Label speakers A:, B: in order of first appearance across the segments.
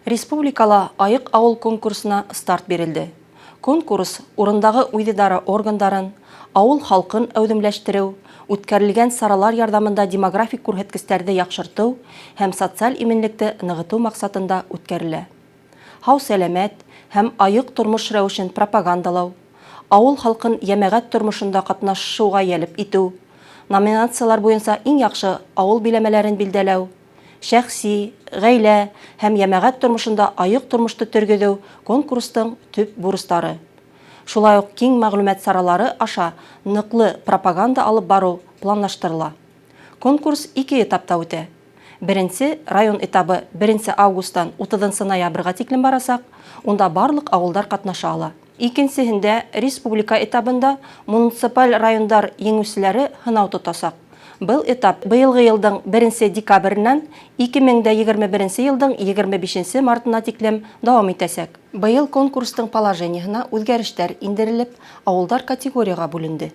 A: Республикала Айыҡ ауыл конкурсына старт бирелде. Конкурс урындағы үҙидара органдарын, ауыл халҡын әүҙемләштереү, үткәрелгән саралар ярҙамында демографик күрһәткестәрҙе яҡшыртыу һәм социаль именлекте нығытыу маҡсатында үткәрелә. Һау-сәләмәт һәм айыҡ тормош рәүешен пропагандалау, ауыл халҡын йәмәғәт тормошонда ҡатнашыуға йәлеп итеү, номинациялар буйынса иң яҡшы ауыл биләмәләрен билдәләү, шәхси, ғаилә һәм йәмәғәт тормошонда айыҡ тормошто тергеҙеү конкурстың төп бурыстары. Шулай уҡ киң мәғлүмәт саралары аша ныҡлы пропаганда алып барыу планлаштырыла. Конкурс ике этапта үтә. Беренсе, район этабы беренсе августтан утыҙынсы ноябрьгә тиклем барасаҡ, унда барлыҡ ауылдар ҡатнаша ала. Икенсеһендә, республика этабында муниципаль райондар еңеүселәре һынау тотасаҡ. Был этап быйылғы йылдың беренсе декабренән 2021 йылдың 25 мартына тиклем дауам итәсәк. Быйыл конкурстың положениеһына үҙгәрештәр индерелеп, ауылдар категорияға бүленде.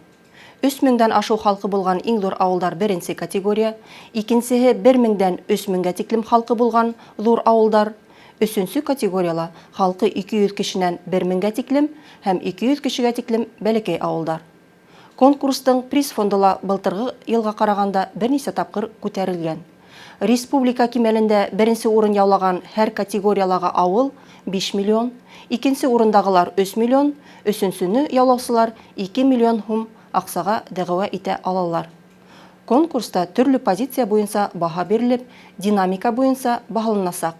A: Өс меңдән ашыу халҡы булған иң ҙур ауылдар беренсе категория, икенсеһе бер меңдән өс меңгә тиклем халҡы булған ҙур ауылдар, өсөнсө категорияла халҡы 200 кешенән бер меңгә тиклем һәм 200 кешегә тиклем бәләкәй ауылдар. Конкурстың приз фонды ла былтырғы йылға ҡарағанда бер нисә тапҡыр күтәрелгән. Республика кимәлендә беренсе урын яулаған һәр категориялағы ауыл 5 миллион, икенсе урындағылар 3 миллион, өсөнсөнө яулаусылар 2 миллион һум аҡсаға дәғүә итә алалар. Конкурста төрлө позиция буйынса баһа бирелеп, динамика буйынса баһаланасаҡ.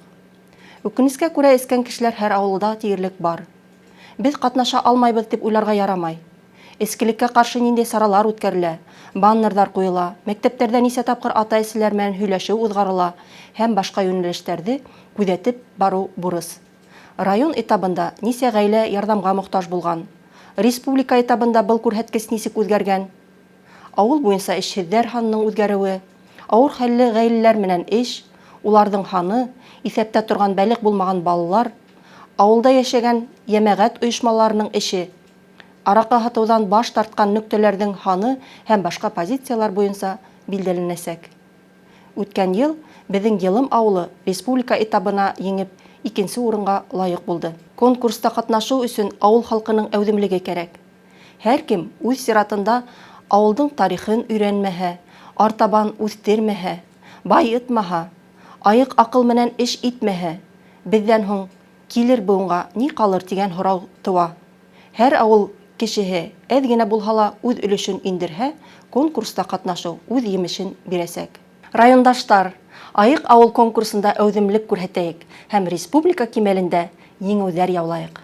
A: Үкенескә күрә эскән кешеләр һәр ауылда тиерлек бар. Беҙ ҡатнаша алмайбыҙ тип уйларға ярамай. Эскелеккә ҡаршы ниндәй саралар үткәрелә, баннерҙар ҡуйыла, мәктәптәрҙә нисә тапҡыр ата-әсәләр менән һөйләшеү уҙғарыла һәм башҡа йүнәлештәрҙе күҙәтеп барыу бурыс. Район этабында нисә ғаилә ярҙамға мохтаж булған? Республика этабында был күрһәткес нисек үҙгәргән? Ауыл буйынса эшһеҙҙәр һанының үҙгәреүе, ауыр хәлле ғаиләләр менән эш, уларҙың һаны, иҫәптә торған бәлиғ булмаған балалар, ауылда йәшәгән йәмәғәт ойошмаларының эше, араҡы һатыуҙан баш тартҡан нөктәләрҙең һаны һәм башҡа позициялар буйынса билдәләнәсәк. Үткән йыл беҙҙең Йылым ауылы республика этабына еңеп, икенсе урынға лайыҡ булды. Конкурста ҡатнашыу өсөн ауыл халҡының әүҙемлеге кәрәк. Һәр кем үҙ сиратында ауылдың тарихын өйрәнмәһә, артабан үҫтермәһә, байытмаһа, айыҡ аҡыл менән эш итмәһә, беҙҙән һуң килер быуынға ни ҡалыр тигән һорау тыуа. Һәр ауыл кешеһе әҙ генә булһа ла үҙ өлөшөн индерһә, конкурста ҡатнашыу үҙ емешен бирәсәк. Райондаштар, Айыҡ ауыл конкурсында әүҙемлек күрһәтәйек һәм республика кимәлендә еңеүҙәр яулайыҡ!